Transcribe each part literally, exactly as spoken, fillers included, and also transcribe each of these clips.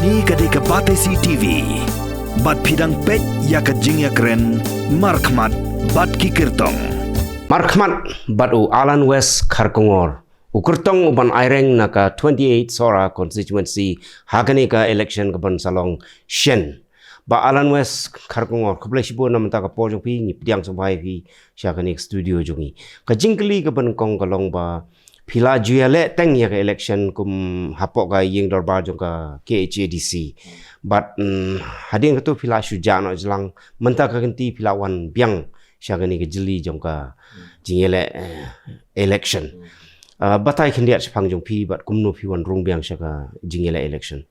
Kane ka dei ka Batesi T V. Bad phi dang peit ïa ka jingïakren markhmat bad ki kyrtong. Markhmat bad u Alan West Kharkongor, u kyrtong u ban aireng na ka twenty-eight Sohra constituency ha kane ka election ka ban sa long shen. Bah Alan West Kharkongor, khublei shibun na mynta ka por jong phi, ngi pdiang sngewbha ïa phi sha kane ka studio jong ngi. Ka jingkylli ka ban kong ka long ba phi la ju ïaleh teng ïa ka election kum hapoh ka ïing dorbar jong ka K H A D C. Bad, mm, hadien katu phi la shu jah noh jlang, mynta ka kynti phi la wan biang sha kane ka jylli jong ka jingïaleh, eh, election. Ah, batai khyndiat shaphang jong phi bad kumno phi wan rung biang sha ka jingïaleh election.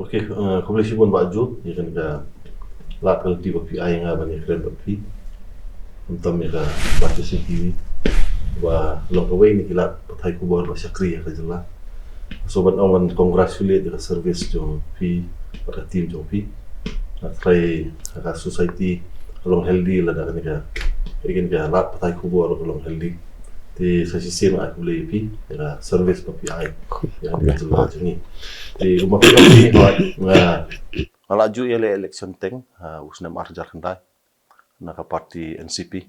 Okay, eh, khublei shibun Bah Ju, ïa kane ka lad ka lynti ba phi ai nga ban ïakren bad phi. Khamtam ïa ka Batesi T V ba long kawei na ki lad pathai khubor ba shakri ha ka jylla. So ban ong ban congratulate ïa ka service jong phi bad ka team jong phi. Nga tharai ka society ka long healthy lada kane ka, kane ka lad pathai khubor ka long healthy. Te sa shisien nga ai khublei ïa phi ïa ka service ba phi ai ïa ka jylla jong ngi. Te kumba phi ong, nga, nga la ju ïaleh election teng, ah, u snem ar hajar khyndai na ka party N C P.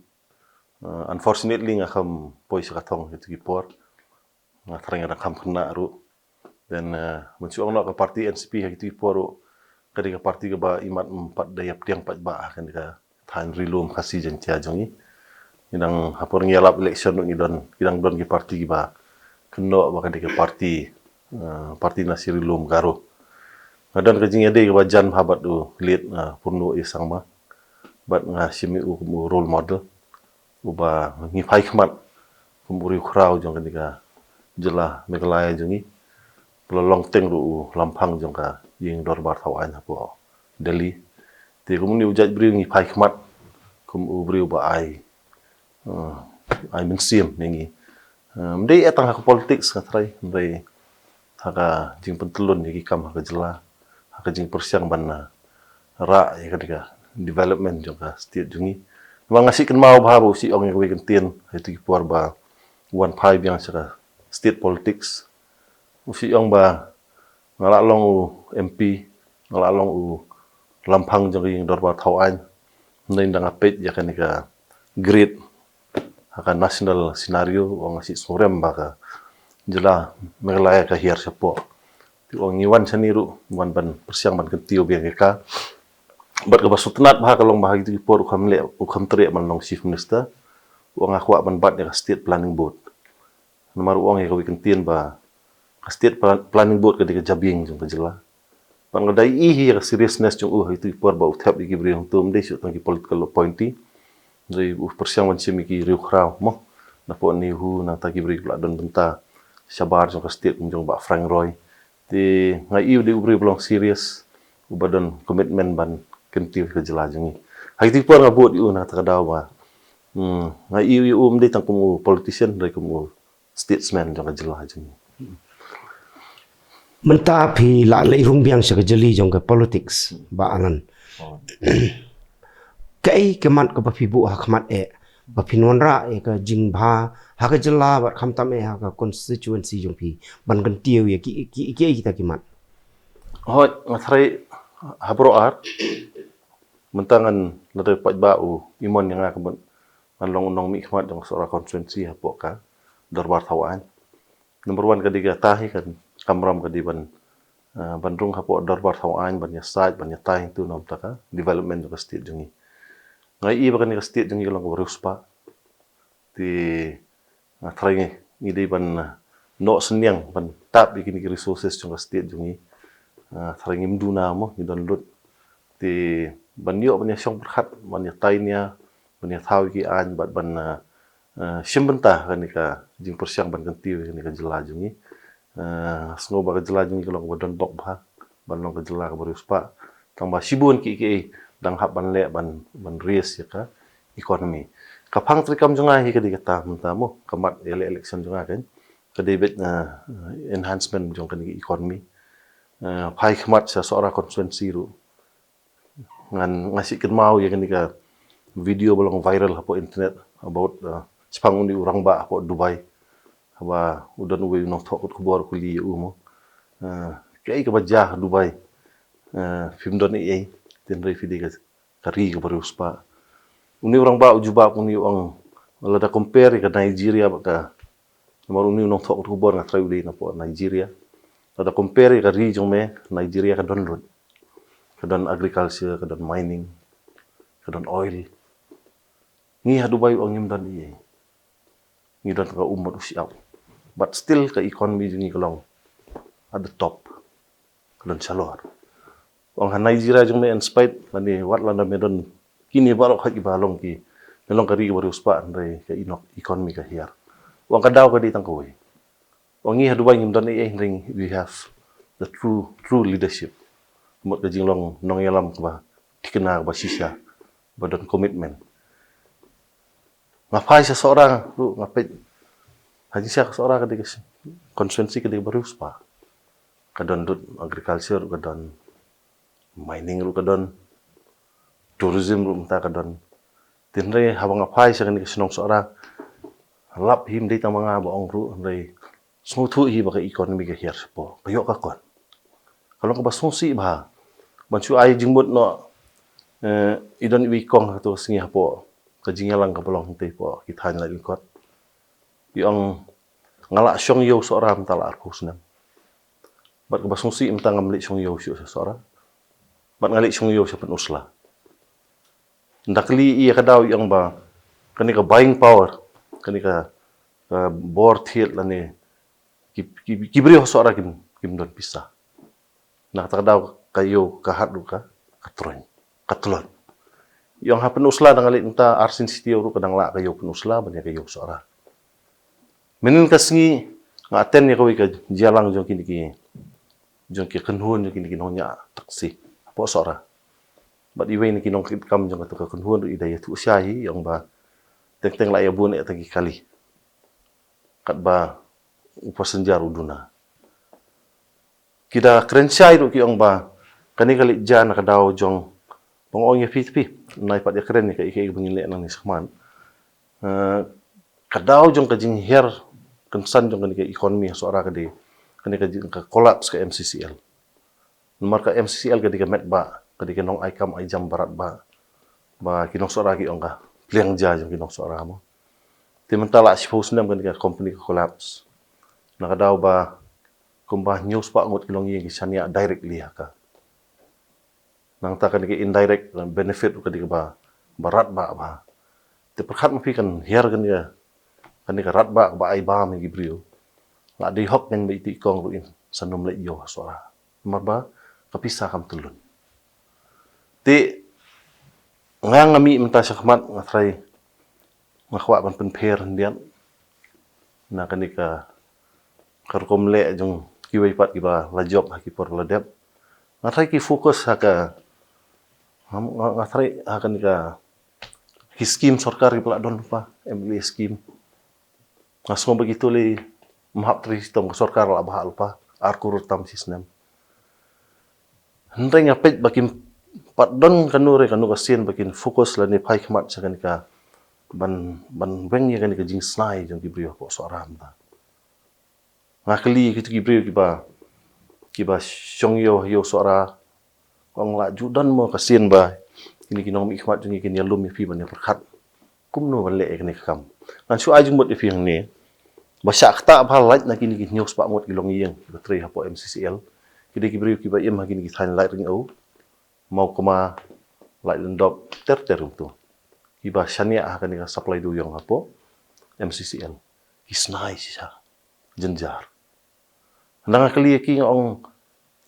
Ah, unfortunately nga kham poi sha ka thong ha kitu ki por. Nga tharai nga dang kham khynnah ruh. Then, eh, ban shu ong noh ka party N C P ha kitu ki por ruh ka dei ka party kaba imat, mm, pat da ïapdiang paidbah ha kane ka thaiñ Ri-lum Khasi Jaiñtia jong ngi. Ngi dang, ha por ngi ïalap election ruh ngi don, ngi dang don ki party kiba kynnoh ba ka dei ka party, eh, party Nasi Ri-lum Garo. Nga don ka jingïadei kaba jan bha bad u late, eh, Purno A Sangma. Bad nga shim ïa u kum u role model uba ngi phai khmat kum u riewkhraw jong kane ka jylla Meghalaya jong ngi. Ba la long teng ruh u lamphang jong ka ïing dorbar thaw aiñ hapoh Delhi. Te kum une u jait briew ngi phai khmat kum u briew ba ai, eh, ai mynsiem ïa ngi. Eh, ym dei eh tang ha ka politics nga tharai, hynrei ha ka jingpyntyllun ïa ki kam ha ka jylla, ha ka jingpyrshang ban, eh, rah ïa ka, ka development jong ka state jong ngi. Namar nga shu kynmaw bha ba u shu ong ïa kawei ka ktien ha kitu ki por ba u wan phai biang sha ka state politics. U shu ong ba nga la long u M P, nga la long u lamphang jong ka ïing dorbar thaw aiñ, hynrei ynda nga peit ïa kane ka grid ha ka national scenario, u ong, nga shu sngewrem ba ka jylla Meghalaya ka hiar shapoh. Te u ong ngi wan shane ruh, wan ban pyrshang ban kyntiew biang ïa ka. Bad kaba sngewtynnat bha ka long ba ha kitu ki por u kham leh, u kham treh ban long chief minister. U ong nga kwah ban bat ïa ka state planning board. Namar u ong ïa kawei ka ktien ba ka state plan-, planning board ka dei ka jabieng jong ka jylla. Bad nga da ïohi ïa ka seriousness jong u ha kitu ki por ba u thep ïa ki briew hangto, ym dei shuh tang ki political appointee. Hynrei u pyrshang ban shim ïa ki riewkhraw mo, napoh NEHU, nangta ki briew kiba la don bynta shabar jong ka state kum jong Bah Frank Roy. Te nga ïohi u dei u briew ba long serious, uba don commitment ban kyntiew ïa ka jylla jong ngi. Ha kitu ki por nga bud ïa u na kata ka daw ba, hmm, nga ïohi ïa u ym dei tang kum u politician, hynrei kum u statesman jong ka jylla jong ngi. Mynta phi la leit rung biang sha ka jylli jong ka politics, Bah Alan. Oh. Kaei ka mat kaba phi buh ha khmat eh ba phin wanrah ïa ka jingbha ha ka jylla bad khamtam eh ha ka constituency jong phi ban kyntiew ïa ki, ki, ki, kita ki mat? Hooid, nga tharai ha baroh ar mynta ngan, lada paidbah u imon ïa nga ka ban ngan long u nongmihkhmat jong ka Sohra constituency hapoh ka dorbar thaw aiñ. Number one ka dei kata hi kan kamram ka dei ban, ah, ban rung hapoh dorbar thaw aiñ, ban ïasaid, ban ïatai hangto na bynta ka development jong ka state jong ngi. Nga ïohi ba kane ka state jong ngi ka long kaba riewspah. Te nga tharai ngi, ngi dei ban, ah, noh synñiang ban tap ïa kine ki resources jong ka state jong ngi. Ah, tharai ngim duna mo, ngi don lut. Te ban ïoh ban ïashong pyrkhat, ban ïatai nia, ban ïathaw ïa ki aiñ bad ban, ah, ah, shim bynta kane ka jingpyrshang ban kyntiew ïa kane ka jylla jong ngi. Ah, sngew ba ka jylla jong ngi ka long kaba don bok bha ban long ka jylla kaba riewspah. Tangba shibun kiei kiei dang hap ban leh ban, ban raise ïa ka economy. Ka phang treikam jong nga hi ka dei kata mynta mo, ka mat ïaleh election jong nga kan ka dei beit, ah, enhancement jong kane ka economy. Ah, phai khmat sha Sohra constituency ruh. Ngan, nga shu kynmaw ïa kane ka video ba long viral hapoh internet about, uh, shaphang une u rangbah hapoh Dubai. Haba u don uwei u nongthoh kot khubor u kylli ïa u mo, uh, kaei kaba jia ha Dubai. eh, phim don ei ei, tynrai phi dei ka, ka ri kaba riewspah. Uni u rangbah u jubab uni u ong, lada compare ka Nigeria bad ka, namar uni u nongthoh khubor nga trai u dei napoh Nigeria. Lada compare ka ri jong me, Nigeria ka don lut. Ka don agriculture, ka don mining, ka don oil. Ngi ha Dubai u ong ngim don ei ei. Ngi don ka um bad u shyiap. But still ka economy jong ngi ka long at the top. Ka don shalor. U ong ha Nigeria jong me in spite lane wat lane me don kine baroh ka kiba long ki, me long ka ri kaba riewspah hynrei ka inok economy ka hiar. U ong ka daw ka dei tang kawei. U ong ngi ha Dubai ngim don ei ei hynrei we have the true, true leadership. Mut ka jinglong nongïalam kaba thikna kaba shisha, ba don commitment. Nga phai sha Sohra ruh nga peit. Ha jingshisha ka Sohra ka dei ka constituency ka dei kaba riewspah. Ka don lut agriculture ruh ka don, mining ruh ka don, tourism ruh mynta ka don. Tynrai haba nga phai sha kane ka shnong Sohra, lap hi ym dei tang ma nga ba ong ruh, hynrei sngewthuh hi ba ka economy ka hiar shapoh. Ka ïoh ka kot. Ka long kaba sngewsih bha. Ban shu ai jingmut noh, eh, i don iwei i kong ha kato ka sngi hapoh ka jingïalang kaba long hangtei hapoh ki thaiñ Laitlyngkot. I ong nga la shong ïew Sohra mynta la arphew snem. Bad kaba sngewsih mynta ngam leit shong ïew shuh sha Sohra. Bad nga leit shong ïew sha Pynursla. Nda kylli ïa ka daw i ong ba kane ka buying power, kane ka, ka bor thied lane ki, ki, ki briew ha Sohra kim, kim don pisa. Na kata ka daw ka ïew ka hat ruh ka, ka troiñ, ka tlot. I ong ha Pynursla da nga leit mynta arsien shi taïew ruh ka dang lah ka ïew Pynursla ban ïa ka ïew Sohra. Mynnin ka sngi nga attend ïa kawei ka jingïalang jong kine ki, jong ki kynhun jong kine ki nongñiah taxi hapoh Sohra. Bad iwei na ki nongkitkam jong kato ka kynhun ruh i da ïathuh shai hi, i ong ba teng teng la ïa bun eh tang ki kali. Katba u passenger u duna. Ki da kren shai ruh ki ong ba kane ka leit jia na ka daw jong, ba nga ong ïa phi te phi, nai pat ïa kren ïa kaei kaei ba ngin leh nangne shakhmat. Eh, ka daw jong ka jinghiar kynsan jong kane ka economy ha Sohra ka dei kane ka jing, ka collapse ka M C C L. Namar ka M C C L ka dei ka met ba, ka dei ka nong ai kam ai jam ba rat ba, ba ki nong Sohra ki ong ka pliang ja jong ki nong Sohra mo. Te mynta la shiphew snem kane ka company ka collapse. Na ka daw ba kumba hynñiew spah ngut ki longïing ki shaniah directly ha ka. Nangta kane ka indirect benefit ka dei kaba, ba rat ba, ba. Te pyrkhat ma phi kan hiar kane ka, kane ka rat ba, ba ai bam ïa ki briew. La dei hok ngan ba iti i kong ruh in sa nym leit ïew ha Sohra. Namar ba ka pisa kam tyllun. Te nga nga mih mynta shakhmat nga trai, nga kwah ban pynpher hyndiat na kane ka, ka rukom leh jong kiwei pat kiba la jop ha ki por ba la dep. Nga trai ki focus ha ka, nga, nga trai ha kane ka, ki scheme sorkar kiba la don lypa, M L A scheme. Nga sngew ba kito lei ym hap trei shitom, ka sorkar la bhah lypa ar klur tam shi snem. Hynrei nga peit ba kim pat don kano re kano ka sien ba kin focus lane phai khmat sha kane ka ban, ban weng ïa kane ka jingsnai jong ki briew hapoh Sohra mynta. Nga kylli ïa kito ki briew kiba, kiba shong ïew ha ïew Sohra, nga ong la ju don mo ka sien ba kine ki nongmihkhmat jong ngi kin ïalum ïa phi ban ïa pyrkhat. Kumno ban leh ïa kane ka kam. Ngan shu ai jingmut ïa phi hangne ba shah ktah ba lait na kine ki hynñiew spah ngut ki longïing kiba trei hapoh M C C L, ki dei ki briew kiba im ha kine ki thaiñ Laitringew, Mawkma, Laitlyndop, ter ter kumto. Kiba shaniah ha kane ka supply dewïong hapoh M C C L. Ki snai shisha jynjar. Hynda nga kylli ïa ki nga ong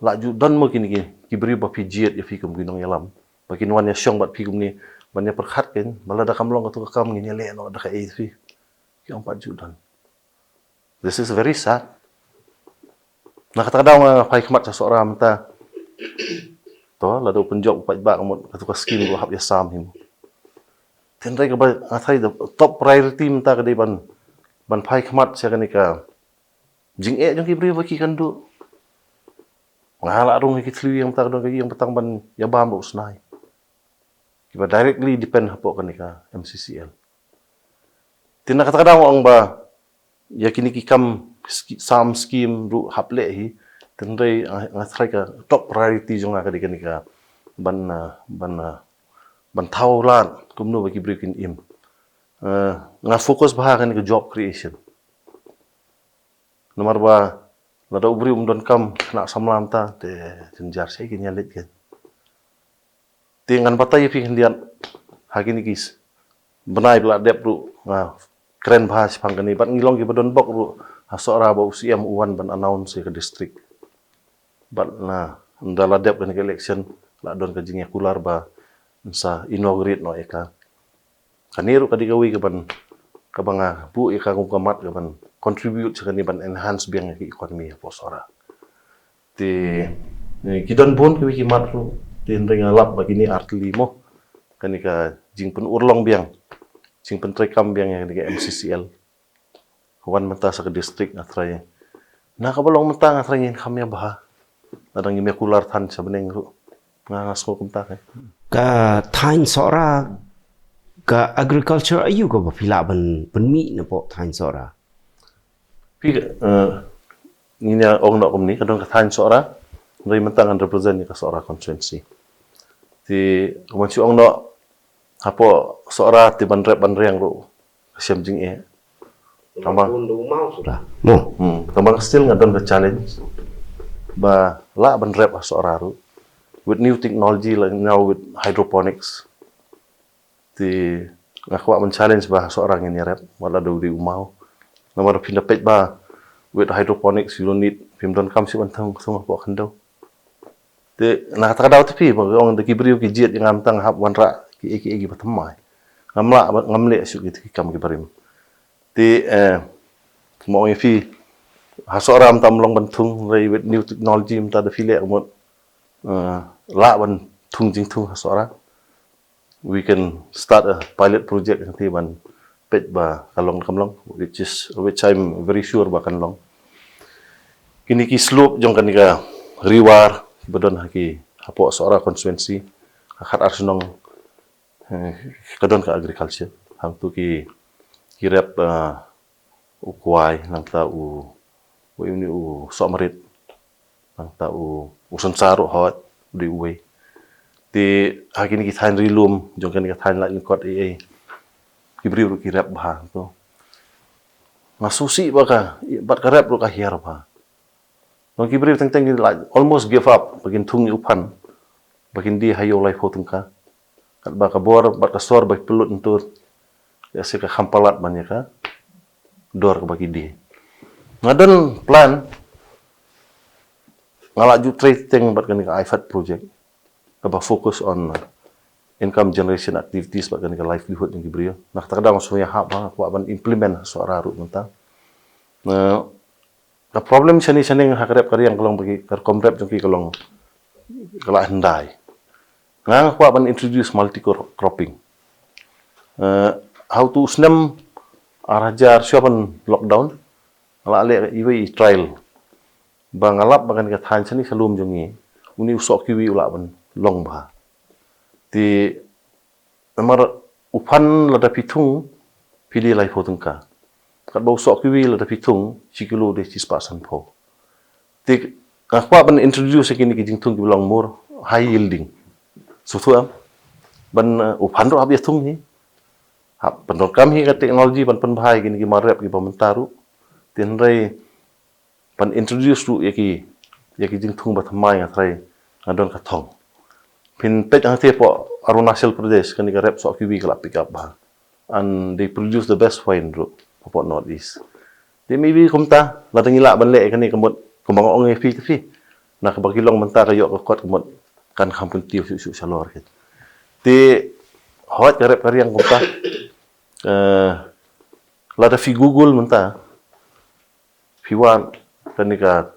la ju don mo kine ki, ki briew ba phi jied ïa phi kum ki nongïalam ba kin wan ïa shong bad phi kumne ban ïa pyrkhat kein ba lada kam long kato ka kam ngin ïa leh noh da kaei phi. Ki ong pat ju don. This is very sad. Na kata ka daw nga phai khmat sha Sohra mynta. To lada u pynjop u paidbah ka mut kato ka scheme ruh hap ïa sam hi mo. Tynrai kaba nga tharai the top priority mynta ka dei ban, ban phai khmat sha kane ka jingeh jong ki briew ba ki kan duh. Nga la rung ha ki thliew ïing mynta ka don ka ïing ba tang ban ïa bam ba u snai. Kiba directly depend hapoh kane ka M C C L. Te na kata ka daw nga ong ba ïa kine ki kam ski-, sam scheme ruh hap leh hi. Tynrai nga, nga tharai ka top priority jong nga ka dei kane ka ban, ah, ban, ah, ban thaw lad kumno ba ki briew kin im. Eh, nga focus bha ha kane ka job creation. Namar ba lada u briew um don kam, khynnah samla mynta te jynjar shaei kin ïa leit kein. Te ngan batai ïa phi khyndiat ha kine ki s-, bnai ba la dep ruh nga kren bha shaphang kane, bad ngi long kiba don bok ruh ha Sohra ba u C M u wan ban announce ïa ka district. Bad na, ynda la dep kane ka election, la don ka jingïakular ba yn sa inaugurate noh ïa ka. Kane ruh ka dei kawei kaban, kaba nga buh ïa ka kum ka mat kaban contribute sha kane ban enhance biang ïa ka economy hapoh Sohra. Te, eh, ki don bun kiwei ki mat ruh, te hynrei nga lap ba kine ar tylli mo. Kane ka jingpynurlong biang, jingpyntreikam biang ïa kane ka M C C L. Wan mynta sha ka district nga tharai. Na kaba long mynta nga tharai ngin kham ïa bha. Lada ngim ïa kular than sha bneng ruh. Nga, nga sngew kumta kein. Ka thaiñ Sohra, ka agriculture aïu kaba phi lah ban, ban mih napoh thaiñ Sohra? Phi, eh, ngin ïa ong noh kumne, ka don ka thaiñ Sohra, hynrei mynta ngan represent ïa ka Sohra constituency. Te, kumba shu ong noh, hapoh Sohra te ban rep ban riang ruh ka shem jingeh. Tang ba, bun da u maw Sohra. Mo. Hmm, tang ba still nga don ka challenge ba lah ban rep ha Sohra ruh with new technology like now with hydroponics. Te nga kwah ban challenge ba ha Sohra ngin ïa rep wat la da u dei u maw. Namar phin da peit ba with hydroponics you don't need, phim don kam shuh ban thung, thung hapoh khyndew. Te na kata ka daw te phi ba ong da ki briew ki jied ïa nga mynta nga hap wanrah kiei kiei kiba thymmai. Ngam lah, ngam leh shuh kita ki kam kiba rim. Te, eh, mo ong ïa phi ha Sohra mynta ym long ban thung, hynrei with new technology mynta da phi leh ka mut, eh, lah ban thung jingthung ha Sohra. We can start a pilot project hangtei ban peit ba ka long kam long, which is, which I'm very sure ba kan long. Kine ki slope jong kane ka Ri War ba don ha ki hapoh Sohra constituency, ha khatar shnong, eh, ka don ka agriculture. Hangtu ki, ki rep, ah, u kwai, nangta u, u, u sohmarit, nangta u, u synshar ruh hot, u dei uwei. Te ha kine ki thaiñ ri lum jong kane ka thaiñ Laitlyngkot ei ei, ki briew ruh ki rep bha to. Nga sngewsih ba ka, bad ka rep ruh ka hiar bha. Nong ki briew teng teng ki la almost give up ba kin thung ïa u phan ba kin die ha ïew laiphew tyngka. Katba ka bor bad ka sor ba ki pynlut ntur, ïa se ka kham palat ban ïa ka dor kaba ki die. Nga don plan, nga la ju trei teng bad kane ka IFAD project kaba focus on, uh, income generation activities bad kane ka livelihood jong ki briew. Na kata ka daw nga sngewbha ba nga kwah ban implement ha Sohra ruh mynta. Na ka problem shane shane ha ka rep ka riang ka long ba ki, ka rukom rep jong ki ka long ka la hyndai. Nga nga kwah ban introduce multi cro-, cropping. Eh, ha utu u snem ar hajar, shuwa ban lockdown, nga la leh iwei i trial ba nga lap ba kane ka thaiñ shane sha lum jong ngi, une u soh kiwi u lah ban long bha. Te namar u phan lada phi thung phi die laiphew tyngka. Katba u soh kiwi lada phi thung shi kilo dei shispah sanphew. Te nga kwah ban introduce ïa kine ki jingthung kiba long more high yielding. Sngewthuh em? Ban, eh, u phan ruh hap ïa thung hi. Hap pyndonkam hi ka technology ban pynbha ïa kine ki mar rep kiba mynta ruh. Te hynrei ban introduce ruh ïa ki, ïa ki jingthung ba thymmai nga tharai nga don ka thong. Phin peit hangtei hapoh Arunachal Pradesh kane ka rep soh kiwi ka la pick up bha. And they produce the best wine ruh hapoh North East. Te maybe kumta lada ngi lah ban leh ïa kane ka mut kumba nga ong ïa phi te phi, na kaba ki long mynta ka ïoh ka kot ka mut kan kham kyntiew shuh shuh shalor kein. Te hooid ka rep ka riang kumta. Eh, lada phi Google mynta phi wan kane ka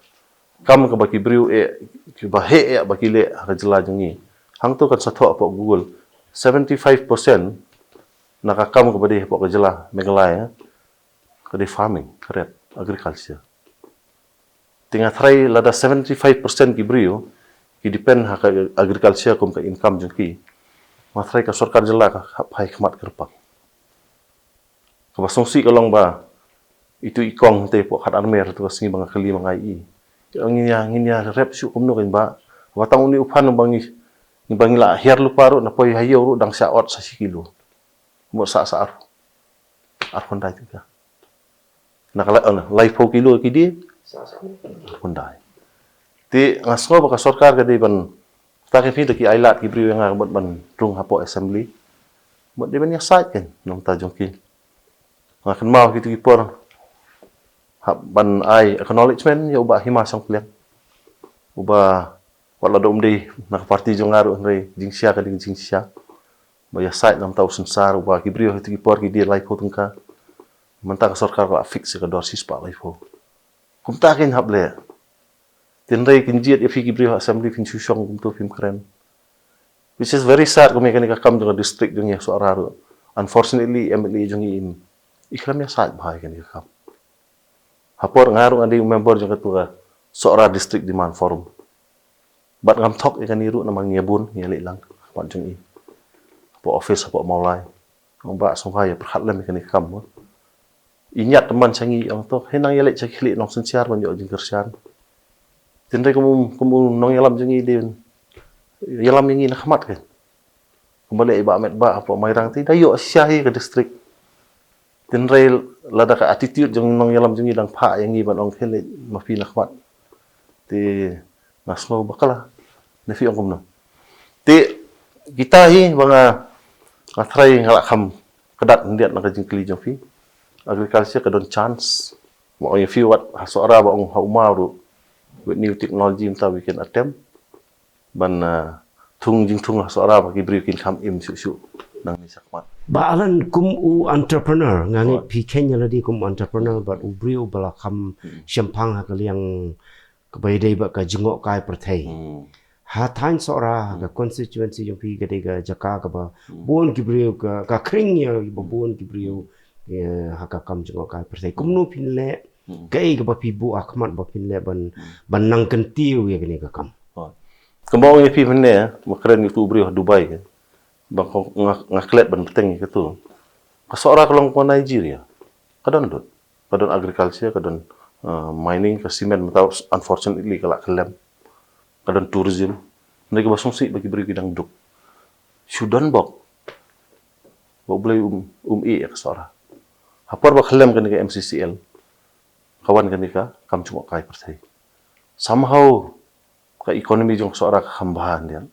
kam kaba ki briew eh, kiba heh eh ba ki leh ha ka jylla jong ngi. Hangto kan sa thoh hapoh Google, seventy five percent na ka kam kaba dei hapoh ka jylla Meghalaya ka dei farming, ka rep, agriculture. Te nga tharai lada seventy five percent ki briew ki depend ha ka agriculture kum ka income jong ki, nga tharai ka sorkar jylla ka hap phai khmat kyrpang. Kaba sngewsih ka long ba itu i kong te hapoh Khatarmel, tu ka sngi ba nga kylli ma nga i, Ngin ïa, ngin ïa rep shuh kumno kan ba. Ba tang une u phan ba ngi, ba ngi la hiar lypa ruh na poi ha ïew ruh dang sha ot sa shi kilo. Mo sa sa ar. Ar khyndai tyngka. Na ka la, eh, laiphew kilo ki die. Ar khyndai. Te nga sngew ba ka sorkar ka dei ban, ta ka phi da ki ailad ki briew ïa nga ban, ban rung hapoh assembly. Ban dei ban ïasaid kan nongta jong ki. Nga kynmaw kito ki por hap ban ai acknowledgement ïa u Bah Hima Shangpliang. Uba wat la da um dei na ka party jong nga ruh hynrei jingshisha ka dei jingshisha. Ba ïasaid namta u synsar uba ki briew ha kito ki por ki die laiphew tyngka. Mynta ka sorkar ka la fix ïa ka dor shispah laiphew. Kumta kin hap leh. Tynrai kin jied ïa phi ki briew ha assembly phin shu shong kumto phim kren. Which is very sad kum ïa kane ka kam jong ka district jong ngi ha Sohra ruh. Unfortunately, M L A jong ngi im, i khlem ïasaid bha ïa kane ka kam. Ha por nga ruh nga dei u member jong katu ka Sohra District Demand Forum. Bad ngam thok ïa kane ruh namar ngi ïa bun ngi ïa leh lang. Bad jong i. Hapoh office hapoh Mawlai. Ong ba sngewbha ïa pyrkhat lem ïa kane ka kam mo. I ñiad tymmen sha ngi ong to, hei nang ïaleit sha ki khlieh nongsynshar ban ïoh jingkyrshan. Tynrai kum, kum u nongïalam jong ngi dei ïalam ïa ngi na khmat kan. Kumba leh i Bah Metbah hapoh Mairang te da ïoh shisha hi ka district. Tynrai lada ka attitude jong nongïalam jong ngi dang phah ïa ngi ban ong khie leit ma phi na khmat. Te nga sngew ba ka la, ne phi ong kumno. Te kita hi ba nga, nga tharai nga la kham kdat khyndiat na ka jingkylli jong phi. Agriculture ka don chance. Ba ong ïa phi wat ha Sohra ba ong ha Umma ruh. With new technology mynta we can attempt ban, ah, thung jingthung ha Sohra ba ki briew kin kham im shuh shuh nangne shakhmat. Bah Alan, kum u entrepreneur, nga ngeit phi kheiñ ïa lade kum entrepreneur bad u briew ba la kham shemphang ha ka liang kaba ïadei bad ka jngohkai pyrthei. Hmm. Ha thaiñ Sohra, ha ka constituency jong phi ka dei ka jaka kaba bun ki briew ka, ka khring ïa ba bun ki briew, eh, ha ka kam jngohkai pyrthei. Kumno phin leh, kaei kaba phi buh ha khmat ba phin leh ban, ban nang kyntiew ïa kane ka kam. Oh. Kumba ong ïa phi mynne, ma kren ïa utu u briew ha Dubai ka. Ba nga, nga klet ban bteng ïa katu. Ka Sohra ka long ko Nigeria. Ka don lut. Ka don agriculture, ka don, uh, mining, ka cement mynta unfortunately ka la kyllem. Ka don tourism. Hynrei kaba sngewsih ba ki briew ki dang duk. Shu don bok. Ba U Blei um, um ïeh ïa ka Sohra. Ha por ba khyllem kane ka M C C L. Ka wan kane ka kam jngohkai pyrthei. Somehow ka economy jong ka Sohra ka kham bha hyndiat.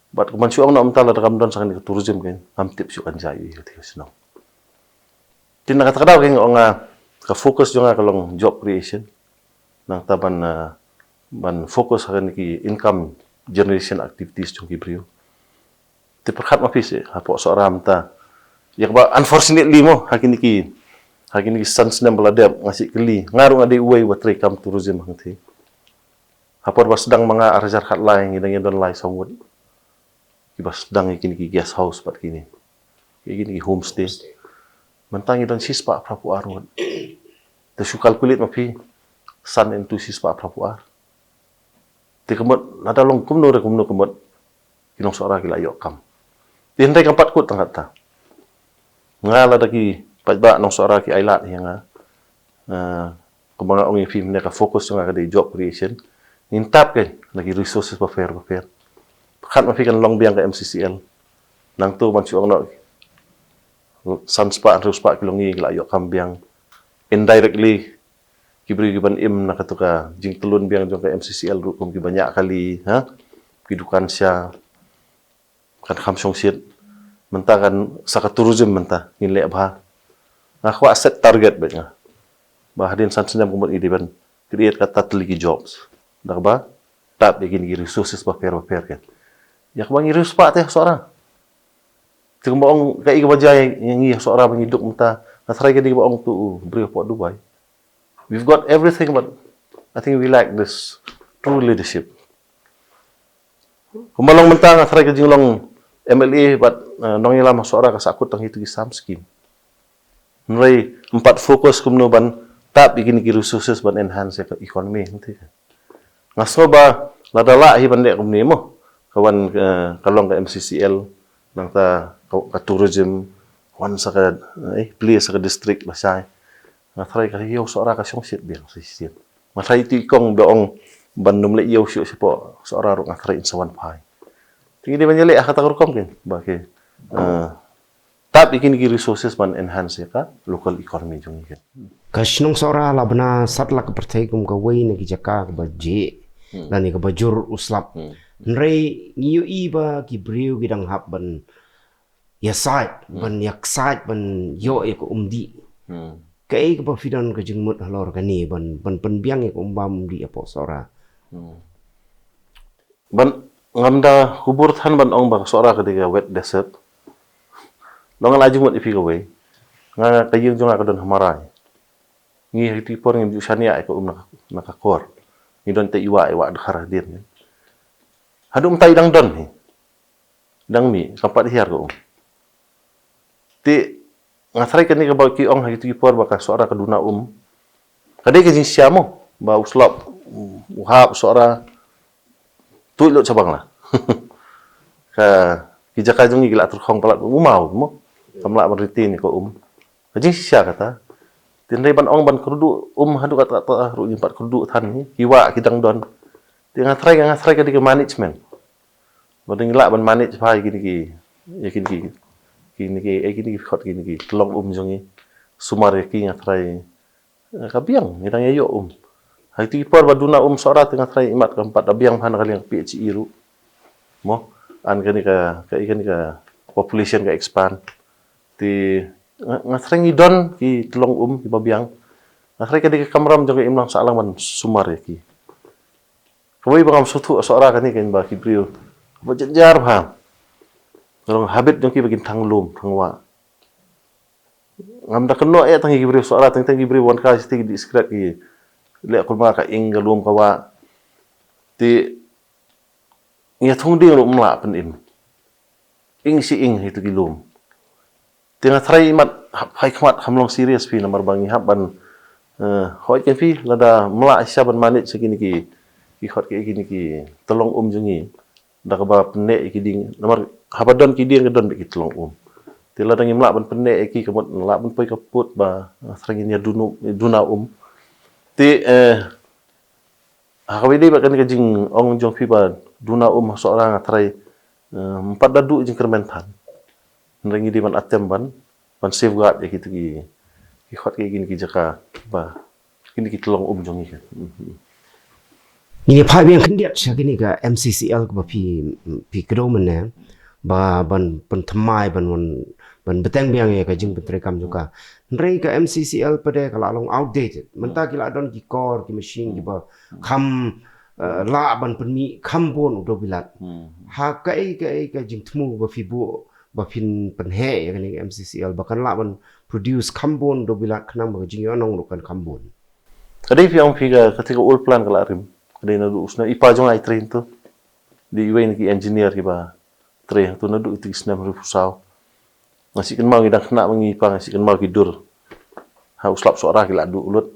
Bad ka man shu ong na mynta lada kam don sa kane ka tourism ka ngam tip shu kan jia ïa kata ka shnong. Te na kata ka daw ka ong nga ka focus jong nga ka long job creation. Nangta ban, ah, ban focus ha kine ki income generation activities jong ki briew. Te pyrkhat ma phi seh hapoh Sohra mynta. Ïa kaba unfortunately mo ha kine ki, ha kine ki san snem ba la dep nga shu kylli. Nga ruh nga dei uwei uba trei kam tourism hangtei. Ha por ba sdang ma nga ar hajar khatlai ngi dang ïa don lai saw ngut. Kiba sdang ïa kine ki guest house bad kine. Ïa kine ki homestay. Mynta ngi don shispah phraphew ar ngut. Te shu calculate ma phi san into shispah phraphew ar. Te ka mut lada long kumno re kumno ka mut ki nong Sohra ki la ïoh kam. Te hynrei kam pat kut tang kata. Nga lada ki paidbah nong Sohra ki ailad ïa nga. Ah, kumba nga ong ïa phi mynne ka focus jong nga ka dei job creation. Ngin tap kein na ki resources bapher bapher. Pyrkhat ma phi kan long biang ka M C C L. Nangtu ban shu ong noh san spah hynriew spah ki long ngi ki la ïoh kam biang. Indirectly ki briew ki ban im na katu ka jingtlun biang jong ka M C C L ruh kum ki ban ïa kali, ha? Ki dukan sha. Kan kham shongshit. Mynta kan sa ka tourism mynta ngin leh bha. Nga kwah set target bad nga. Ba hadien san snem kumba i dei ban create kata tylli ki jobs. Da kaba tap ïa kine ki resources bapher bapher kan. Ïa kaba ngi riewspah te Sohra. Te kumba ong kaei kaba jia ïa ngi Sohra ba ngi duk mynta. Nga tharai ka dei kaba ong tu u briew hapoh Dubai. We've got everything, but I think we lack this true leadership. Kumba long mynta nga tharai ka jinglong M L A bad, eh, nongïalam ha Sohra ka sahkut tang hi tu ki sam scheme. Hynrei ym pat focus kumno ban tap ïa kine ki resources ban enhance ïa ka economy hangtei. Nga sngew ba lada lah hi ban leh kumne mo. Ka wan, eh, ka long ka M C C L, nangta ka, ka tourism, wan sa ka, eh, plie sa ka district lashai. Nga tharai ka ïew Sohra ka shongshit biang sa shisien. Nga tharai tu i kong ba ong ban ym leh ïew shuh shapoh Sohra ruh nga tharai in sa wan phai. Te ngi dei ban ïaleh ha kata ka rukom kein ba ki, eh, tap ïa kine ki resources ban enhance ïa ka local economy jong ngi kein. Ka shnong Sohra la bna satlak ka pyrthei kum kawei na ki jaka kaba jia lane kaba jur u slap. Hynrei ngi ïohi ba ki briew ki dang hap ban ïasaid, ban ïaksaid, ban ïoh ïa ka umdih. Kaei kaba phi don ka jingmut halor kane ban, ban pynbiang ïa ka um bam umdih hapoh Sohra? Ban, ngam da kubur than ban ong ba ka Sohra ka dei ka wet desert. Long la jingmut ïa phi kawei. Nga, ka ïing jong nga ka don ha marai. Ngi ha kiti ki por ngim ju shaniah ïa ka um na, na ka kor. Ngi don te i wah, i wah dkhar hadien. Haduh mynta i dang don hi. Dang mih, kam pat hiar ka um. Te nga tharai kane kaba ki ong ha kiti ki por ba ka Sohra ka duna um. Ka dei ka jingshisha mo ba u slap u hap Sohra tuid lut sha Bangla. Ka, ki jaka jong ngi ki la tyrkhong palat u maw mo. Kam lah ban retain ïa ka um. Ka jingshisha kata. Te hynrei ban ong ban kyrduh um haduh katta katta ruh ngim pat kyrduh than hi. Ki wah ki dang don. Te nga tharai, nga tharai ka dei ka management. Ba dang lah ban manage bha ïa kine ki, ïa kine ki, kine ki, eh, kine ki khot kine ki tyllong um jong ngi. Sumar ïa ki nga tharai, eh, ka biang, ngi dang ïa ïoh um. Ha kiti ki por ba duna um Sohra te nga tharai imat kam pat da biang bha na ka liang P H E ruh. Mo, an kane ka, ka, kane ka population ka expand. Te nga, nga tharai ngi don ki tyllong um kiba biang. Nga tharai ka dei ka kamram jong ka imlang sahlang ban sumar ïa ki. Kawei ba ngam sngewthuh ha Sohra kane kein ba ki briew ba jynjar bha. Ka long habit jong ki ba kin thang lum, thang wah. Ngam da kynnoh eh tang ki briew Sohra, tang, tang ki briew wan kai shatei ki discreet ki leh kumba ka ing ka lum ka wah. Te ngi ïa thung dieng ruh ym lah pynim. Ing shi ing hi tu ki lum. Te nga tharai imat hap hai khmat kham long serious phi namar ba ngi hap ban, eh, hoi ken phi lada ym lah shisha ban manage sa kine ki, ki khot ki, kine ki tyllong um jong ngi. Da kaba pynneh ïa ki dieng, namar haba don ki dieng ka don bad ki tyllong um. Te lada ngim lah ban pynneh ïa ki ka mut lah ban poi ka put ba, eh, tharai ngin ïa duna, duna um. Te, eh, ha kaba ïadei bad kane ka jingong jong phi ba duna um ha Sohra nga tharai, eh, ym pat da duh jingkyrmen than. Hynrei ngi dei ban attempt ban, ban safeguard ïa kito ki, ki khot ki, kine ki jaka ba, kine ki tyllong um jong ngi kan. Mhm. Ngi ïa phai biang khyndiat sha kane ka M C C L kaba phi, phi kdew mynne ba ban pynthymmai ban wan, ban bteng biang ïa ka jingpyntreikam jong ka. Hynrei ka M C C L pat de ka la long outdated. Mynta ki la don ki kor, ki machine kiba kham, eh, lah ban pynmih kham bun u dewbilat. Hmm. Ha kaei kaei ka jingthmu ba phi buh ba phin pynheh ïa kane ka M C C L ba kan lah ban produce kham bun dewbilat khnang ba ka jingïohnong ruh kan kham bun. Ka dei phi ong phi ka, kata ka old plant ka la rim. Ka dei naduh u snem i pa jong nga i trei hangto. Dei iwei na ki engineer kiba trei hangto naduh iti ki snem hynriewphew saw. Nga shu kynmaw ngi dang khynnah ma ngi i pa, nga shu kynmaw ki dur ha u slap Sohra ki la duh lut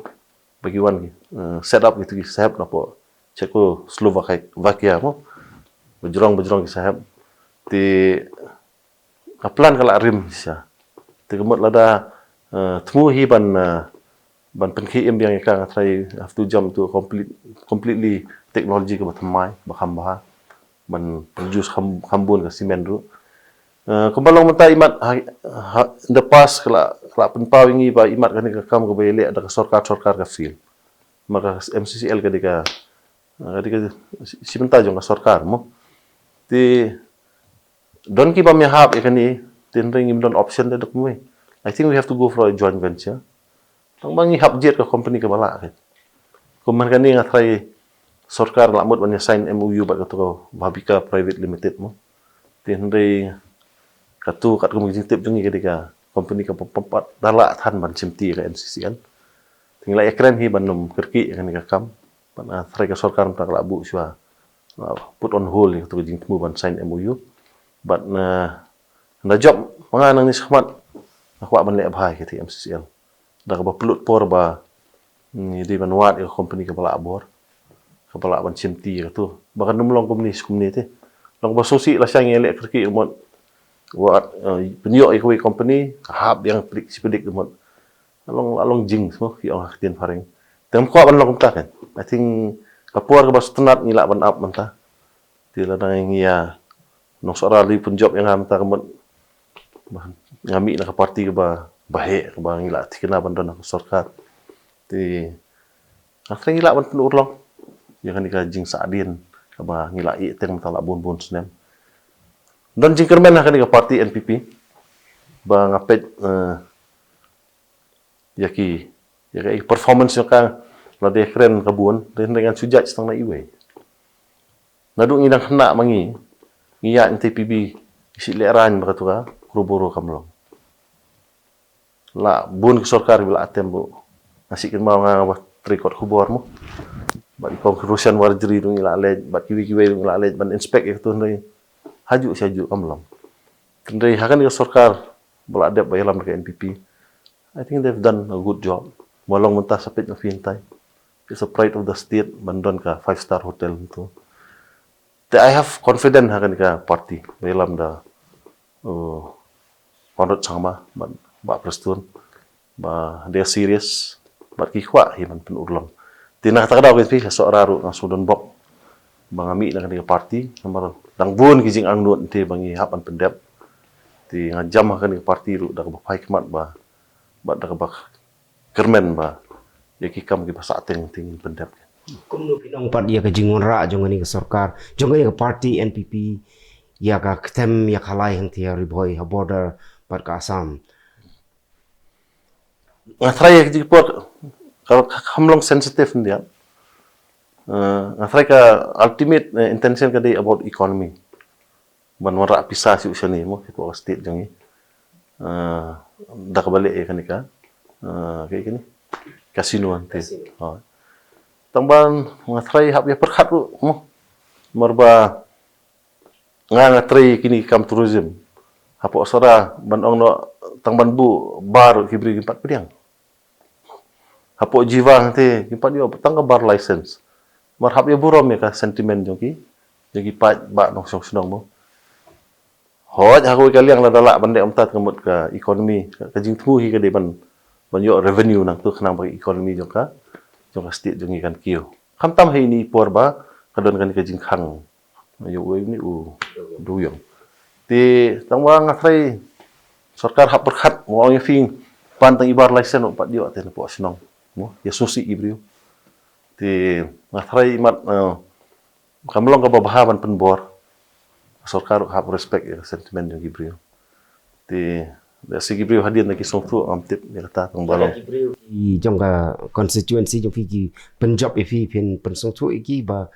ba ki wan ki, eh, set up kito ki sahep napoh Czechoslovakia mo. Bajrong bajrong ki sahep. Te ka plant ka la rim shisha. Te ka mut lada, eh, thmu hi ban, eh, ban pynkhie im biang ïa ka, nga tharai have to jump to a complete, completely technology kaba thymmai, ba kham bha. Ban produce kham, kham bun ka cement ruh. Eh, kumba long mynta imat ha, ha, in the past ka la, ka la pynpaw ïa ngi ba imat kane ka kam kaba ïaleh da ka sorkar, sorkar ka fail. Ma ka M C C L ka dei ka, eh, ka dei ka shi bynta jong ka sorkar mo. Te don kiba ym ïahap ïa kane, te hynrei ngim don option da kumne. I think we have to go for a joint venture. Tang ba ngi hap jied ka company kaba lah. Kum man kane nga tharai sorkar la mut ban ïa sign M O U bad kato ka Bhabika Private Limited mo. Te hynrei kato katkum ka jingtip jong ngi ka dei ka company kaba pom pat da lah than ban shimti ïa ka M C C L. Te ngi la ïakren hi ban ym kyrkieh ïa kane ka kam. Bad nga tharai ka sorkar mynta ka la buh shuwa, la put on hold ïa kato ka jingthmu ban sign M O U. Bad na, na jop ma nga nangne shakhmat nga kwah ban leh bha ïa kata M C C L. Da kaba pynlut por ba, mm, ngi dei ban wad ïa ka company kaba lah bor, kaba lah ban shimti ïa kato. Ba kan ym long kumne shi kumne te. Long ba sngewsih lashai ngi leh kyrkieh ka mut wad, eh, pynïoh ïa kawei company ka hap biang pdik shi pdik ka mut. Long, long jinx mo, ki ong ha ka ktien phareng. Te ngam kwah ban long kumta kan. I think ka por kaba sngewtynnat ngi lah ban ap mynta. Te lada ngi ïa nongshong rally pynjop ïa nga mynta ka mut ba nga mih na ka parti kaba, ba heh, kaba ngi lah thikna ban don ha ka sorkar. Te nga tharai ngi lah ban pynurlong ïa kane ka jingsahdien kaba ngi lah ïeh teng mynta la bun bun snem. Don jingkyrmen ha kane ka parti N P P ba nga peit, eh, ïa ki, ïa ki performance jong ka, lada kren ka bun, te ngan shu judge tang na iwei. Naduh ngi dang khynnah ma ngi, ngi ïaid nte P B, ngi shu lehraiñ ba katu ka, kru buru kam long. La bun ki sorkar ba la atem ruh. Nga shu kynmaw nga ba trei kot khubor mo. Bad i kong Roshan Warjri ruh ngi la leit, bad kiwei kiwei ruh ngi la leit ban inspect ïa katu, hynrei hajuh sha hajuh kam long. Hynrei ha kane ka sorkar ba la dep ba ïalam da ka N P P, I think they've done a good job. Ba long mynta sa peit na phi hyntai, it's a pride of the state ban don ka five star hotel tu. Te I have confidence ha kane ka parti ba ïalam da, uh, Conrad Sangma bad Bah Prestone ba they're serious bad ki kwah hi ban pynurlong. Te na kata ka daw, ka phi, ha Sohra ruh nga shu don bok ba nga mih na kane ka parti namar dang bun ki jingangnud te ba ngi hap ban pyndep. Te nga jam ha kane ka parti ruh da kaba phai khmat ba, bad da kaba kyrmen ba ïa ki kam kiba sah teng te ngin pyndep. Kumno phi nang pat ïa ka jingwanrah jong kane ka sorkar, jong kane ka parti N P P, ïa ka ktem ïa ka lai hangtei ha Ri Bhoi ha border bad ka Assam? Nga tharai ïa ka jingpor ka, ka, ka kam long sensitive India. Eh, nga tharai ka ultimate, eh, intention ka dei about economy. Ban wanrah pisa shuh shane mo, hapoh ka state jong ngi. Eh, da kaba leh ïa kane ka, eh, ka, kane, casino hangtei. Casino. Ha. Tang ban nga tharai hap ïa pyrkhat ruh mo. Namar ba nga, nga trei kine ki kam tourism hapoh Sohra, ban ong noh tang ban buh bar ki briew kim pat pdiang. Hapoh Jiwa hangtei kim pat ïoh tang ka bar license. Namar hap ïa burom ïa ka sentiment jong ki, jong ki paidbah nongshong shnong mo. Hooid, ha kawei ka liang lada lah ban leh kumta, ka mut ka economy, ka, ka jingthmu hi ka dei ban, ban ïoh revenue nangtu khnang ba ka economy jong ka, jong ka state jong ngi kan kiew. Khamtam ha ine i por ba ka don kane ka jingkhang ïa uwei une u dewïong. Te tang ba nga tharai sorkar hap pyrkhat, mo, ong ïa phi, pan tang i bar license ruh pat ïoh te napoh shnong, mo, ïa sngewsih ki briew. Te nga tharai mat, eh, kam long kaba bha ban pynbor. Sorkar ruh hap respect ïa ka sentiment jong ki briew. Te lehse ki briew hadien na ki sngewthuh, ngam tip ïa kata, tang ba long. Ki briew ki jong ka constituency jong phi ki pynjop ïa phi, phin pynsngewthuh ïa ki ba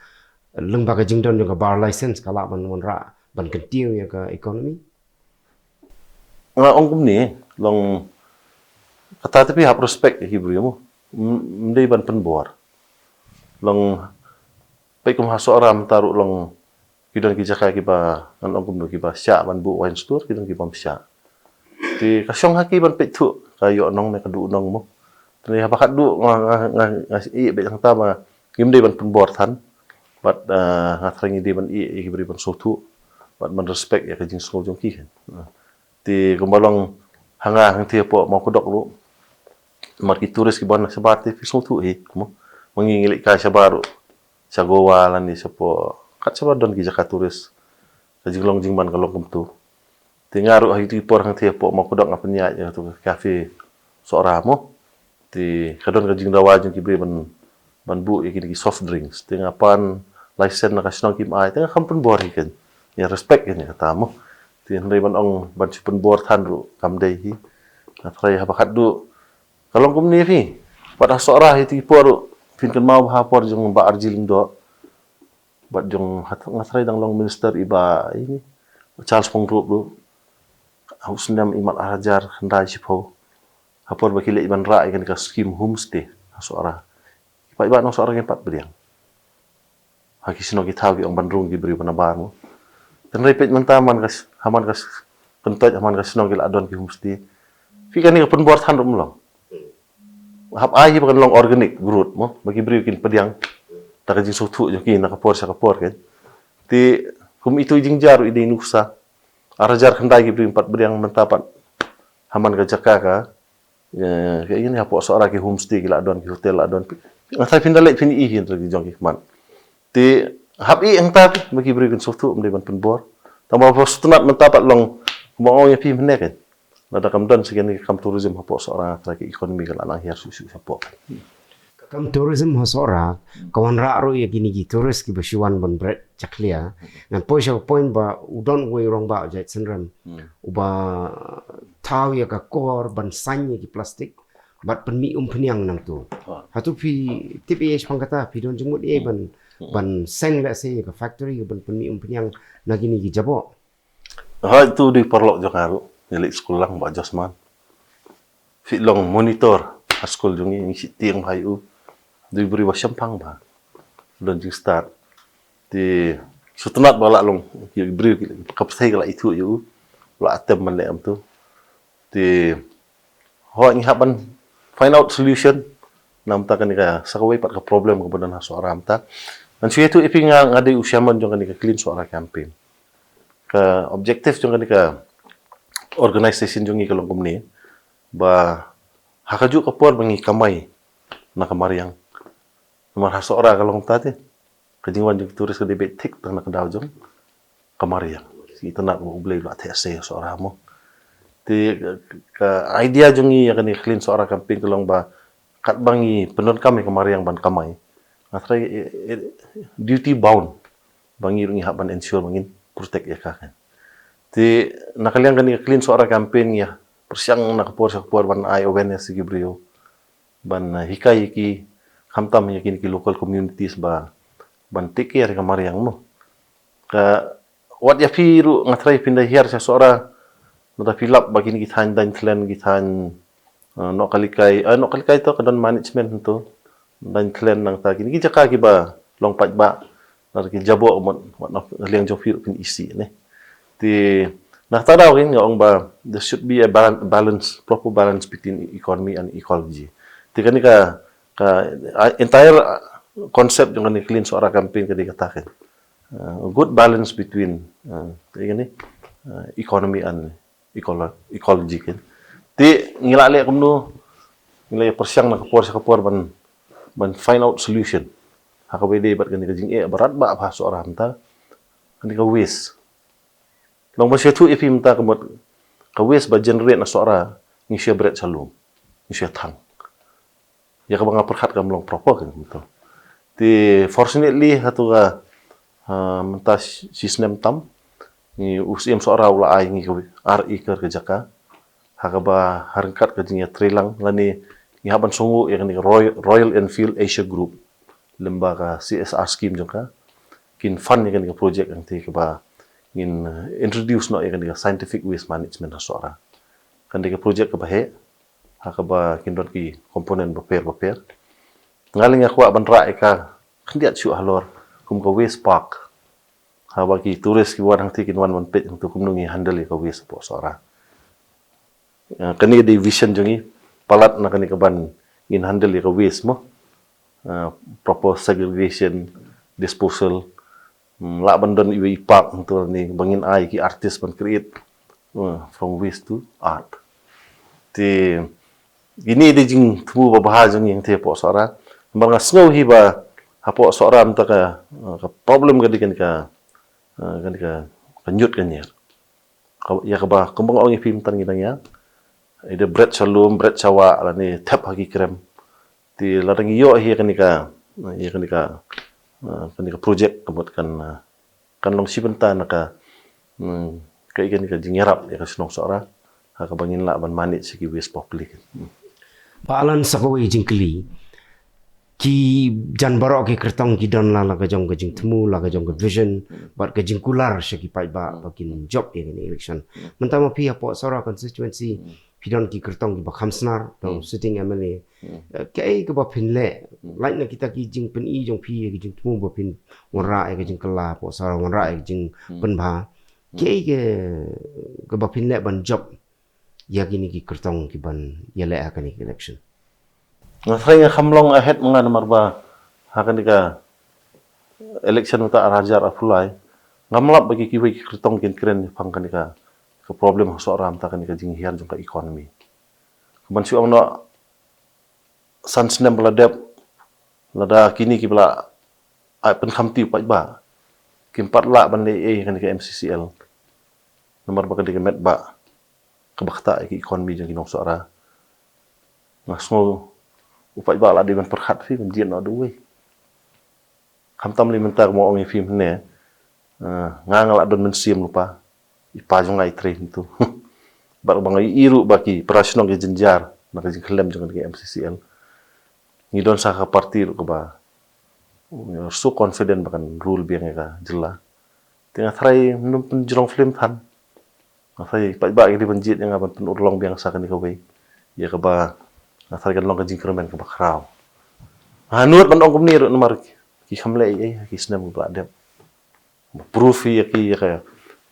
lyngba ka jingdon jong ka bar license ka lah ban wanrah ban kyntiew ïa ka economy? Nga ong kumne, long kata te phi hap respect ïa ki briew mo. M-, ym dei ban pynbor. Long peit kum ha Sohra mynta ruh long ki don ki jaka kiba, ngan ong kumno, kiba shah ban buh wine store, ki don kibym shah. Te ka shong ha ki ban peit thuh, ka ïoh nong ne ka duh nong mo. Te haba khatduh nga, nga, nga, nga ïeh beit hangta ba ngim dei ban pynbor than. Bad, eh, nga tharai ngi dei ban ïeh ïa ki briew ban sngewthuh bad ban respect ïa ka jingsngew jong ki, kan. Te kumba long ha nga hangtei hapoh Mawkdok ruh, namar ki tourist kiba wan shabar te phi sngewthuh hi, mo. Ma ngi ngi leit kai shabar ruh, sha Goa lane shapoh kat shabar don ki jaka tourist. Ka jinglong jingman ka long kumto. Te nga ruh ha kito ki por hangtei hapoh Mawkdok nga pynïaid ïa kato ka cafe Sohra mo. Te ka don ka jingdawa jong ki briew ban, ban buh ïa kine ki soft drinks. Te nga pan license na ka shnong kim ai, te nga kham pynbor hi, kan. Ïa respect, kan, ïa kata mo. Te hynrei ban ong ban shu pynbor than ruh kam dei hi. Nga tharai haba khatduh ka long kumne phi. Bad ha Sohra ha kito ki por ruh phin kynmaw ba ha por jong Bah Arji Lyngdoh bad jong, nga tharai dang long minister i Bah, ine, Charles Pyngrope ruh, ha u snem imat ar hajar khyndai shiphew, ha por ba ki leit ban rah ïa kane ka skim homestay ha Sohra, ki paidbah nong Sohra kim pat pdiang. Ha ki shnong ki thaw ki ong ban rung ki briew ban bar mo. Te hynrei peit mynta man ka s-, ha man ka s-, kyntoit ha man ka shnong ki la don ki homestay. Phi, kane ka pynbor than ruh ym long. Hap ai hi ba kan long organic growth mo, ba ki briew kin pdiang da ka jingsngewthuh jong ki na ka por sha ka por, kan. Te kum ito i jingjia ruh i dei nuksa. Ar hajar khyndai ki briew kim pat pdiang, mynta pat ha man ka jaka ka, eh, ka ine, hapoh Sohra ki homestay ki la don, ki hotel la don. Nga tharai phin da leit phin ïohi hi, ki jong ki khmat. Te hap i hangta ba ki briew kin sngewthuh, ym dei ban pynbor. Tang ba sngewtynnat mynta pat long, kumba ong ïa phi mynne kan, lada kam don sha kane ka kam tourism hapoh Sohra, ka economy ka la nang hiar shuh shuh shapoh. Ka kam tourism ha Sohra ka wanrah ruh ïa kine ki tourist kiba shu wan ban bret jakhlia. Ngan poi sha ka point ba u don uwei u rangbah u jait synrem uba thaw ïa ka kor ban saiñ ïa ki plastik bad pynmih umphniang nangto. Hato phi tip ei shaphang kata, phi don jingmut ei ban, ban seng lehse ïa ka factory ban pynmih umphniang na kine ki jaboh? Hooid, to dei paralok jong nga ruh, nga leit skul lang, Bah Josman. Phi long monitor ha skul jong ngi, ngi shu tieng bha ïa u. Dei briew ba shemphang bha, don jingstad. Te sngewtynnat ba la long, ki briew ki, ka pyrthei ka la ithuh ïa u, la atem ban leh kumto. Te hooid, ngi hap ban find out solution na bynta kane ka, sa kawei pat ka problem kaba don ha Sohra mynta. Ngan shu ïathuh ïa phi, nga, nga dei u chairman jong kane ka Clean Sohra campaign. Ka objective jong kane ka organization jong ngi ka long kumne, ba ha kajuh ka por ba ngi kamai na ka mariang. Namar ha Sohra ka long kumta te, ka jingwan jong ki tourist ka dei beit thik tang na ka daw jong ka mariang. Sngewtynnat ba U Blei u la theh sei ha Sohra mo. Te ka, ka idea jong ngi ïa kane ka Clean Sohra campaign ka long ba katba ngi pyndonkam ïa ka mariang ban kamai, nga tharai, eh, eh, duty bound ba ngi ruh ngi hap ban ensure ba ngin protect ïa ka kan. Te na ka liang kane ka Clean Sohra campaign ngi ïa pyrshang na ka por sha ka por ban ai awareness ïa ki briew, ban, eh, hikai ïa ki, khamtam ïa kine ki local communities ba, ban take care ïa ka mariang mo. Ka, wat ïa phi ruh nga tharai phin da hiar sha Sohra, nangta phi lap ba kine ki thaiñ Dainthlen, ki thaiñ, eh, Nohkalikai, eh, Nohkalikai to ka don management to, Dainthlen nangta kine ki jaka kiba long paidbah, na ki jaboh mut, wat na liang jong phi ruh phin isih ne. Te na kata daw kan nga ong ba there should be a balan-, balance, proper balance between economy and ecology. Te kane ka, ka, ah, entire, ah, concept jong kane Clean Sohra campaign ka dei kata kan. Uh, a good balance between, uh, kane, uh, economy and ecolo-, ecology kan. Te ngi la leh kumno, ngi la pyrshang na ka por sha ka por ban, ban find out solution ha kaba ïadei bad kane ka jingeh ba radbah ha Sohra mynta, kane ka waste. Long ban shu ïathuh ïa phi mynta ka mut, ka waste ba generate na Sohra ngi shu bret sha lum, ngi shu thang. Ïa kaba nga pyrkhat kam long proper kan kumto. Te fortunately hato ka, ah, mynta shi, shi snem tam, ngi, u Syiem Sohra u la ai ngi ka ar acre ka jaka ha kaba ha ryngkat ka jingïatreilang lane ngi hap ban sngewnguh ïa kane ka Roy-, Royal Enfield Asia Group, lem bad ka C S R scheme jong ka, kin fund ïa kane ka project, hangtei kaba ngin, eh, introduce noh ïa kane ka scientific waste management ha Sohra. Kane ka project kaba heh, ha kaba kin don ki component bapher bapher. Nga lei nga kwah ban rah ïa ka khyndiat shuh halor kum ka waste park, haba ki tourist ki wan hangtei kin wan ban peit hangto kumno ngi handle ïa ka waste hapoh Sohra. Ah, kane ka dei vision jong ngi, palat na kane ka ban ngin handle ïa ka waste mo. Ah, proper segregation, disposal. Hmm, lah ban don iwei i park hangto ne ba ngin ai ki artist ban create, uh, from waste to art. Te kine dei jingthmu babha jong ngi hangtei hapoh Sohra. Namar nga sngew hi ba hapoh Sohra mynta ka, uh, ka problem ka dei kane ka, uh, kane ka, ka ñiut ka ñier. Ka, ïa kaba kumba nga ong ïa phi mynta ngi dang ïa, ïa da bret sha lum, bret sha wah lane thep ha ki krem. Te lada ngi ïoh hi ïa kane ka, ïa kane ka, ah, kane ka project ka mut kan, ah, kan long shi bynta na ka, hmm, ka, ïa kane ka jingïarap ïa ka shnong Sohra ha kaba ngin lah ban manage ïa ki waste properly. Hmm. Bah Alan, sa kawei jingkylli. Ki jan baroh ki kyrtong ki don la, la ka jong ka jingthmu, la ka jong ka vision, bad ka jingkular sha ki paidbah ba kin jop ïa kane election. Mynta ma phi hapoh Sohra constituency, phi don ki kyrtong kiba kham snar, don sitting M L A. Eh, kaei kaba phin leh, lait na kita ki jingpyni jong phi, ki jingthmu ba phin wanrah ïa ka jingkylla hapoh Sohra, wanrah ïa ka jingpynbha. Kaei ka, kaba phin leh ban jop ïa kine ki kyrtong ki ban ïaleh ha kane ka election? Nga tharai nga kham long ahead ma nga namar ba ha kane ka election mynta ar hajar arphew lai, ngam lap ba ki, kiwei ki kyrtong kin kren shaphang kane ka, ka problem ha Sohra mynta kane ka jinghiar jong ka economy. Ka ban shu ong noh san snem ba la dep, lada kine kiba la ai pynkhamti u paidbah. Kim pat lah ban leh ei kane ka M C C L. Namar ba ka dei ka met ba kaba ktah ïa ka economy jong ki nong Sohra. Nga sngew u paidbah la dei ban pyrkhat phi ban jied noh da uwei. Khamtam lei mynta kumba ong ïa phi mynne, eh, nga nga la don mynsiem lypa. I pa jong nga i trei hangto. Bad ba nga ïohi ruh ba ki para shnong ki jynjar na ka jingkhyllem jong ka M C C L. Ngi don sa ka party ruh kaba we are so confident ba kan rule biang ïa ka jylla. Te nga tharai mynta pynjrong film than. Nga tharai paidbah ki dei ban jied ïa nga ban pynurlong biang sa kane kawei. Ïa kaba nga tharai kan long ka jingkyrmen kaba khraw. Nga nud ban ong kumne ruh namar ki kham leh ei ei ha ki snem ba la dep. Proof ïa ki ïa ka,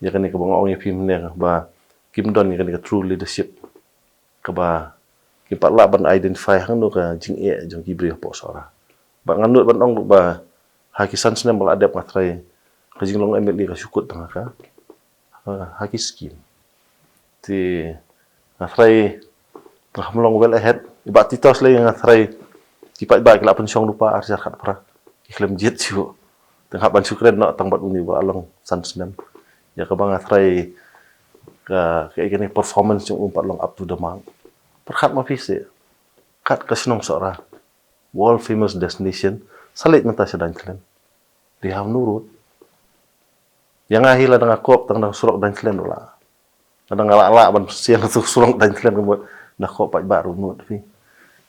ïa kane kaba nga ong ïa phi mynne ba kim don ïa kane ka true leadership. Kaba kim pat lah ban identify hangno ka jingeh jong ki briew hapoh Sohra. Bad nga nud ban ong ruh ba ha ki san snem ba la dep nga tharai ka jinglong M L A ka shu kut tang ha ka, ha, ha ki skim. Te nga tharai nga kham long well ahead. I Bah Titos lei nga tharai ki paidbah ki la pynshong lypa ar hajar khatphra. Ki khlem jied shuh. Te nga hap ban shu kren noh tang bad une ba la long san snem. Ïa kaba nga tharai ka, ka, kane performance jong u pat long up to the mark. Pyrkhat ma phi seh. Kat ka shnong Sohra, world famous destination, sa leit mynta sha Daiñthlen. They have no road. Ïa nga hi lada nga kop tang da surok Daiñthlen ruh la. Lada nga lah lah ban sien tu surok Daiñthlen ka mut na kop paidbah ruh mut phi.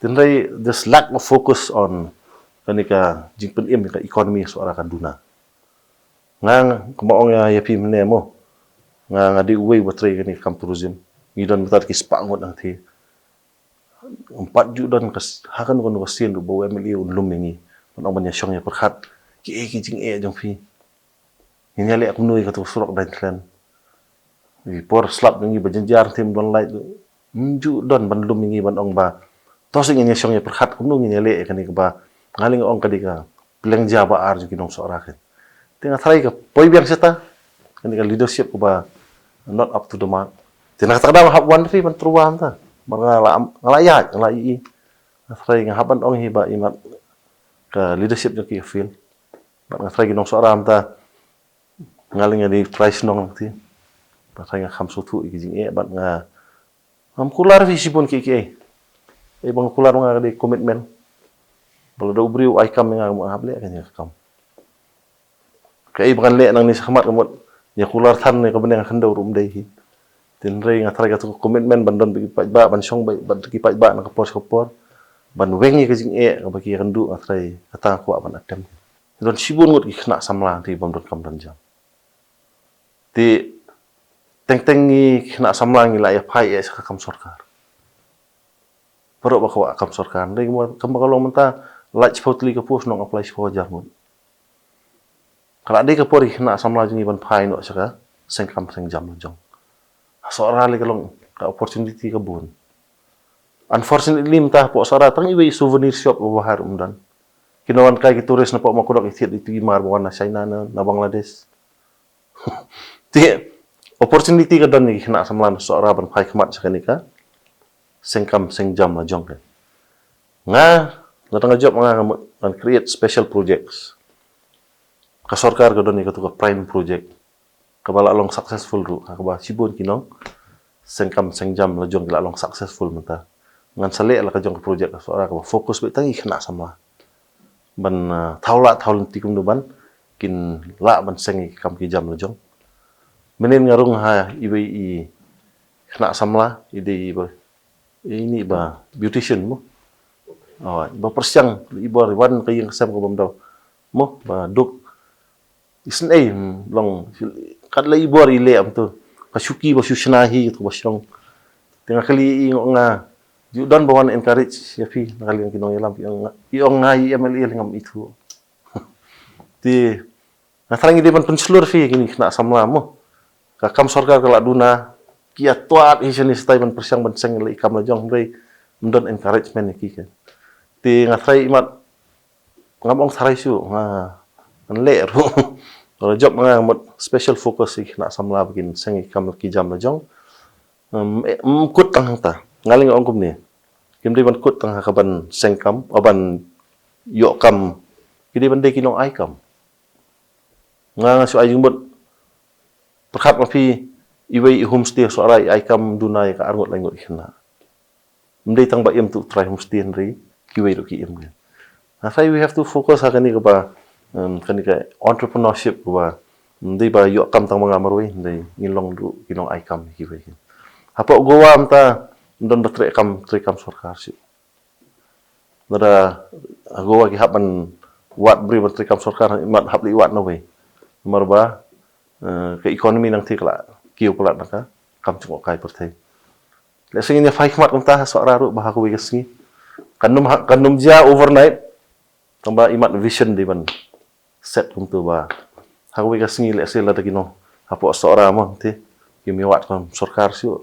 Tynrai this lack of focus on kane ka jingpynim ka economy Sohra ka duna. Nga, nga kumba ong ïa, ïa phi mynne mo. Nga, nga dei uwei ba trei kane ka kam tourism. Ngi don mynta ki spah ngut hangtei. Em pat ju don ka s-, ha kano kano ka sien ruh ba u M L A un lum ïa ngi. Ban ong ban ïa shong ïa pyrkhat. Kiei ki jingeh jong phi. Ngin ïa leh kumno ïa kato surok Daiñthlen. Ïa por slap jong ngi ba jynjar, ym don light ruh. Em ju don ban lum ïa ngi ban ong ba to seh ngin ïa shong ïa pyrkhat kumno ngin ïa leh ïa kane kaba nga lei nga ong ka dei ka pliang ja ba ar jong ki nong Sohra kane. Te nga tharai ka poi biang shata kane ka leadership kaba not up to the mark. Te na kata ka daw nga hap wan phi ban tyrwa mynta. Namar nga la, nga la ïaid, nga la ïohi. Nga tharai nga hap ban ong hi ba imat ka leadership jong ki ka fail. Bad nga tharai ki nong Sohra mynta nga lei nga dei trai shnong ti. Nga tharai nga kham sngewthuh ïa ki jingeh bad nga ngam kular phi shibun kiei kiei. Ei ba nga kular nga ka dei commitment. Ba lada u briew u ai kam ïa nga, nga hap leh kane ka kam. Kaei ba ngan leh nangne shakhmat ka mut ïa kular than ïa ka bneng khyndew ruh ym dei hi. Tynrai nga tharai kato ka commitment ban don bad ki paidbah, ban shong bad, bad ki paidbah na ka por sha ka por. Ban weng ïa ka jingeh kaba ki ïakynduh, nga tharai kata nga kwah ban attempt. Don shibun ngut ki khynnah samla te bym don kam don jam. Te teng teng ngi khynnah samla ngi la ïa phai eh sha ka kam sorkar. Baroh ba kwah kam sorkar. Dei kumba, kumba ka long mynta, lait shiphew tylli ka post, nong apply shiphew hajar ngut. Ka la dei ka por ïa ki khynnah samla jong ngi ban phai noh sha ka seng kam seng jam la jong. Ha Sohra lei ka long ka opportunity ka bun. Unfortunately mynta hapoh Sohra tang iwei i souvenir shop ba bha ruh ym don. Ki nongwan kai ki tourist na Pohmokdok ki thied ïa itu i mar ba wan na China, na, na Bangladesh. Te opportunity ka don ïa ki khynnah samla na Sohra ban phai khmat sha kane ka seng kam seng jam la jong ka. Nga, lada nga jop nga, nga, ngan create special projects. Ka sorkar ka don ïa kato ka prime project kaba la long successful ruh, ha kaba shibun ki nong seng kam seng jam la jong ki la long successful mynta. Ngan sa leh la ka jong ka project ka Sohra kaba focus beit tang ïa ki khynnah samla. Ban, ah, thaw lah thaw lynti kumno ban kin lah ban seng ïa ki kam ki jam la jong. Mynnin nga rung ha iwei i khynnah samla, i dei i ba, ini ba beautician mo. Oh, i ba pyrshang i bor, wan ka ïing ka sem ka bym dei mo, ba duk. Isn't ei, hmm, long kat la i bor i leh am tu. Ka shuki ba shu shna hi tu ba shong. Te nga kylli i, nga ju don ba wan encourage ïa phi, nga kylli ki nongïalam, i ong nga, i ong nga i M L A lei ngam ithuh. Te nga tharai ngi dei ban pynshlur phi kine khynnah samla mo. Ka kam sorkar ka la duna, ki ïa twad hi shane shatai ban pyrshang ban seng la i kam la jong, hynrei ym don encouragement ïa ki. Te nga tharai imat ngam ong tharai shuh, nga, ngan leh ruh. Ka jop nga mut special focus ïa ki khynnah samla ba kin seng ïa ki kam ki jam la jong. Em, eh, ym kut tang hangta. Nga lei nga ong kumne. Kim dei ban kut tang ha ka ban seng kam, o ban ïoh kam. Ki dei ban dei ki nong ai kam. Nga nga shu ai jingmut. Pyrkhat ma phi, iwei i homestay Sohra i ai kam duna ïa ka arngut laingut ki khynnah. Ym dei tang ba im tu trai homestay hynrei kiwei ruh ki im. That's why we have to focus ha kane kaba, um, kane ka entrepreneurship kaba ym dei ba ïoh kam tang ma nga marwei, hynrei ngin long ruh ki long ai kam kiwei. Hapoh Goa mynta ym don ba trei kam, trei kam sorkar shuh. Lada ha Goa ki hap ban wad briew ban trei kam sorkar, imat hap leh wad na wei. Namar ba, eh, ka economy nangta ka la kiew palat na ka kam jngohkai pyrthei. Lehse ngin ïa phai khmat kumta ha Sohra ruh ba ha kawei ka sngi. Kan ym ha, kan ym jia overnight. Tang ba imat vision dei ban set kumta ba ha kawei ka sngi lehse lada ki nong hapoh Sohra mo te kim ïa wad kam sorkar shuh.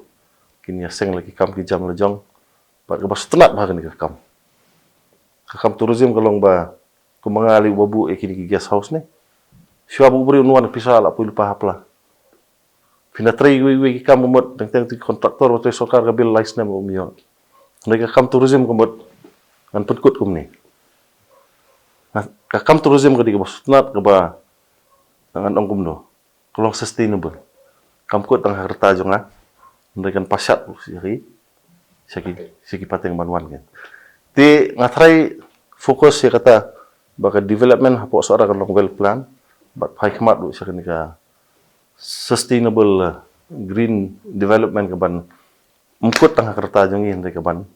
Kin ïa seng la ki kam ki jam la jong. Bad kaba sngewtynnat ba ha kane ka kam. Ka kam tourism ka long ba kumba nga leh u ba buh ïa kine ki guest house ne. Shuwa ba u briew un wan pisa la poi lypa hapla. Phin da trei iwei iwei ki kam ka mut, teng teng ki kontraktor ba trei sorkar ka bill lai snem um ïoh. Hynrei ka kam tourism ka mut ngan pynkut kumne. Ka kam tourism ka dei kaba sngewtynnat kaba ngan ong kumno. Ka long sustainable. Kam kut tang ha ka rta jong nga. Hynrei kan pashat sha ki, sha ki, sha ki pateng ban wan kan. Te nga tharai focus ïa kata ba ka development hapoh Sohra kan long well plan. Bad phai khmat ruh sha kane ka sustainable, uh, green development ka ban ym kut tang ha ka rta jong ngi hynrei ka ban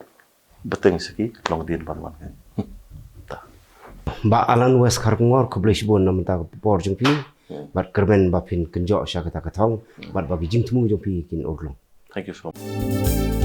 bteng sha ki longdien ban wan kan. Bah Alan West Kharkongor, khublei shibun na mynta ka por jong phi. Bad kyrmen ba phin kynjoh sha kata ka thong bad ba ki jingthmu jong phi kin urlong. Thank you so much.